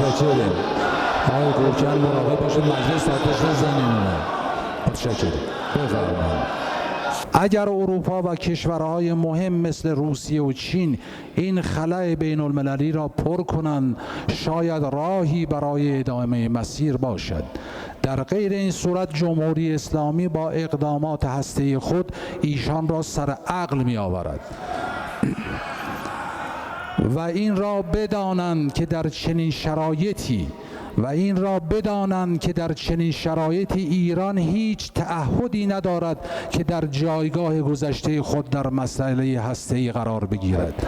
متشکریم. آقای گورکن، مراقب باشید مجلس آتش نزنین. متشکریم، بفرمایید. اگر اروپا و کشورهای مهم مثل روسیه و چین این خلأ بین المللی را پر کنند، شاید راهی برای ادامه مسیر باشد. در غیر این صورت جمهوری اسلامی با اقدامات هسته‌ای خود ایشان را سر عقل می آورد و این را بدانند که در چنین شرایطی و این را بدانند که در چنین شرایطی ایران هیچ تعهدی ندارد که در جایگاه گذشته خود در مسئله هسته‌ای قرار بگیرد.